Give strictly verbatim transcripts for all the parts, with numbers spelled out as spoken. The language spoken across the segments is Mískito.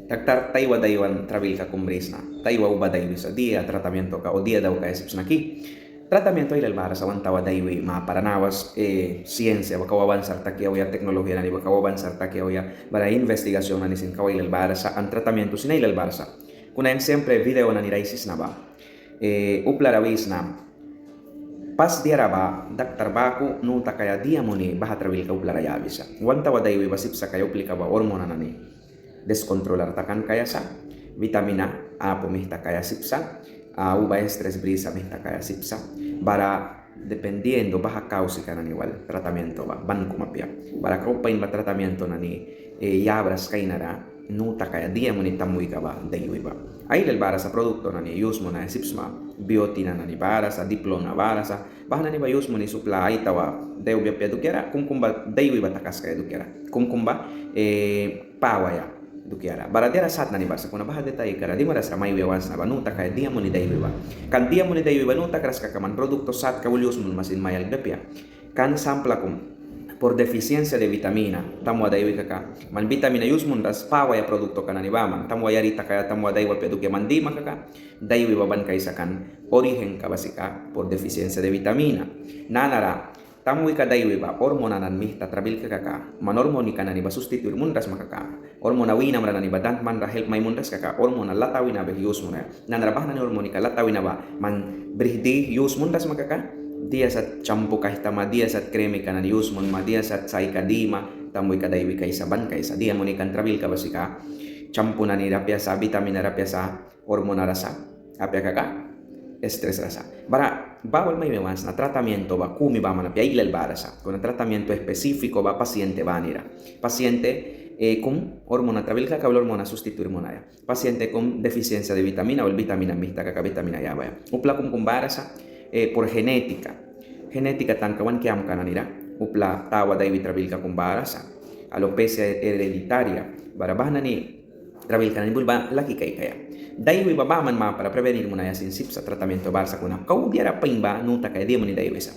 Daktar, taiwa daiwan trabilka kum brisna, taiwa uba daiwisa, dia tratamientoka o dia daukaia sip sna ki? Tratamiento ailal bara sa wan tawa daiwi mapara, nawas, eh, ciencia ba kau avanzar taki auya, tecnología nani ba kau avanzar taki auya, bara investigación nani sin kau ailal bara sa, an tratamiento sin ailal bara sa. Kuna yang siempre video nani ra aisisna ba, eh, uplara wisna, pas diara ba daktar baku nu takaia dia muni baha trabilka uplara yabisa. Wan tawa daiwi ba sip sa kaia uplika ba hormona nani descontrolar takan kaia sa, vitamina apu mihta kaia sip sa, a, uba estrés brisa mihta kaia sip sa, bara dependiendo baha kausika nani wal tratamiento ba ban kum apia. Bara kau pain ba tratamiento nani, eh, yabras kainara nu takaia dia muni tamwika ba daiwi ba. Ailal bara sa producto nani yus munaia sip sma, biotina nani bara sa, diplona bara sa, baha nani ba yus muni sa upla ai tawa daiwbia apia dukiara, kumkum ba daiwi ba takaskaia dukiara, kumkum ba, eh, pawaia dukiara. Bara diara sat nani bara sa, kuna baha detaikara dimaras ra mai wiaia want sna ba nu takaia dia muni daiwi ba. Kan dia muni daiwi ba nu takras kaka man producto satka wal yus munma sin mai alkbia apia. Kan sampla kum, por deficiencia de vitamina tamwa daiwi kaka, man vitamina yus munras pawaia productoka nani baman, tamwa yari takaia, tamwa daiwa apia dukia man dima kaka, daiwi ba ban kaisa kan origenka ba sika por deficiencia de vitamina. Nanara tamwika daiwi ba hormona nani mihta trabilka kaka, man hormonika nani ba sustituir munras sma kaka, hormona winamra nani ba dan manra help mai munras kaka, hormona lata wina ba yus munaia. Nanara baha nani hormonika lata wina ba man brih di yus munras sma kaka, dia sat champú kaihta ma, dia sat kremika nani yus munma, dia sat saika dima, tamwika daiwi kaisa ban kaisa. Dia muni kan trabilka ba sika, champú nani ra apia sa, vitamina ra apia sa, hormona ra sa, apia kaka estrés ra sa. Bara ba wal mai wiaia want sna tratamiento ba kumi baman apia, ailal bara sa. Kuna tratamiento específico ba paciente banira. Paciente, eh, kum hormona trabilka kaka wal hormona sustituir munaia. Paciente kum deficiencia de vitamina wal vitamina mihta kaka vitamina yabaia. Upla kumkum bara sa, eh, por genética. Genética tanka wan kiamka nanira upla tawa daiwi trabilka kum bara sa. Alopecia hereditaria. Bara baha nani trabilka nani bul ba laki kaikaia. Daiwi ba baman mapara prevenir munaia sin sip sa tratamiento bara sa, kuna kau diara pain ba nu takaia dia muni daiwisa.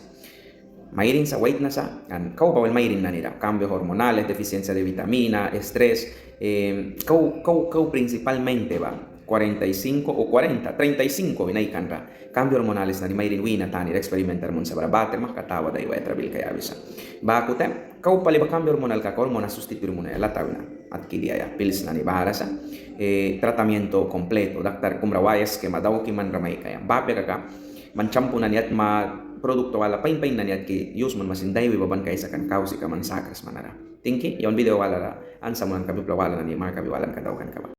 Mairin sa, waitna sa, an kau ba wal mairin nanira, cambio hormonales, deficiencia de vitamina, estrés, eh, kau, kau, kau principalmente ba cuarenta y cinco o cuarenta, treinta y cinco wina aikanra cambio hormonales nani mairin wina tanira experimentar munisa, bara ba taim mahka tawa daiwaia trabilka yabisa. Baku taim kau pali ba cambio hormonal kaka hormona sustituir munaia, lata wina atki diaia, pils nani bara sa, eh, tratamiento completo, daktar kumra waia, esquema dauki manra maikaia. Ba apia kaka man champú nani atma, producto wala pain pain nani atki yus munma sin daiwi ba ban kaisa kan kausika man sakras manara. Tingki, yawan video walara ansa munan kabia upla wala nani makabi walanka daukanka ba.